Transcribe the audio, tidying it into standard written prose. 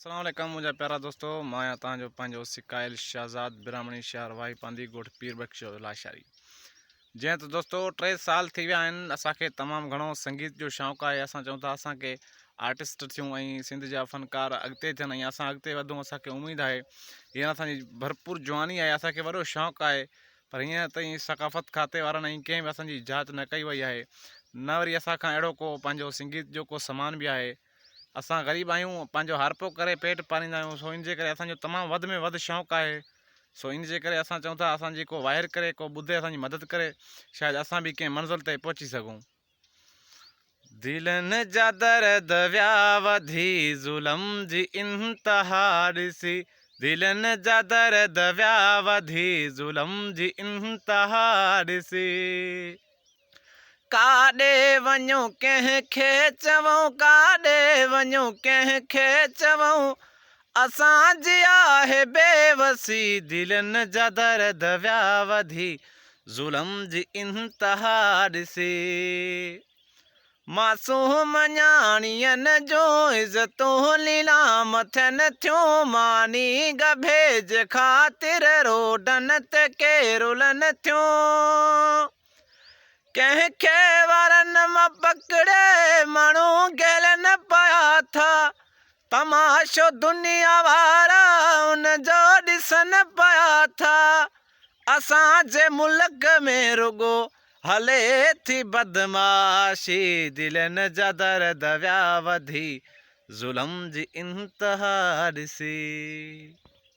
السلام عليڪم منهنجا پيارا دوستو مان آهيان توهان جو پنهنجو سڪايل شهزاد براهمڻي شهر واهي پانڌي ڳوٺ پير بخش لاشاري جئين ته دوستو ٽي سال ٿي ويا آهن اسان کي تمام گهڻو سنگيت جو شوق آهي اسان چئون ٿا اسان کي آرٽسٽ ٿيون ۽ سنڌ جا فنڪار اڳتي ٿين ۽ اسان اڳتي وڌون اسان کي اميد آهي هينئر اسان جي ڀرپور جواني آهي اسان کي وڏو شوق آهي پر هينئر تائين ثقافت کاتي وارن ۽ ڪنهن به اسان جي جاچ نه ڪئي وئي آهي نه وري اسان کان اهڙو ڪو پنهنجو سنگيت جو ڪو سامان به آهي اسان غريب آهيون پنهنجو هارپو ڪري پيٽ پاليندا آهيون سو ان جي ڪري اسان جو تمام وڌ ۾ وڌ شوق آهي سو ان جي ڪري اسان چئون ٿا اسان جي ڪو واهر ڪري ڪو ٻڌي اسان جي مدد ڪري شايد اسان به ڪنهن منزل تي پهچي سگهون. دلن جا درد ويا وڌي ظلم جي انتها ڏسي دلن جا درد ويا وڌي ظلم جي انتها ڏسي. ڪاڏي وڃون ڪنهن کي چئون ڪاڏي وڃون ڪنهن کي چئون اسان جي آهي بي وسي دلين جا درد ويا وڌي ظلم جي انتها ڏسي معصوم نياڻين جون عزتون ليلام ٿين ٿيون ماني ڳڀي جي خاطر روڊن تي ڪي رلن ٿيون ڪنهن کي وارن مان پڪڙي ماڻهو گهلن پيا ٿا تماشو دنيا وارا ان جو ڏسن پيا ٿا اسان جي ملڪ ۾ رڳو هلي ٿي بدمعاشي دلين جا درد ويا وڌي ظلم جي انتها ڏسي.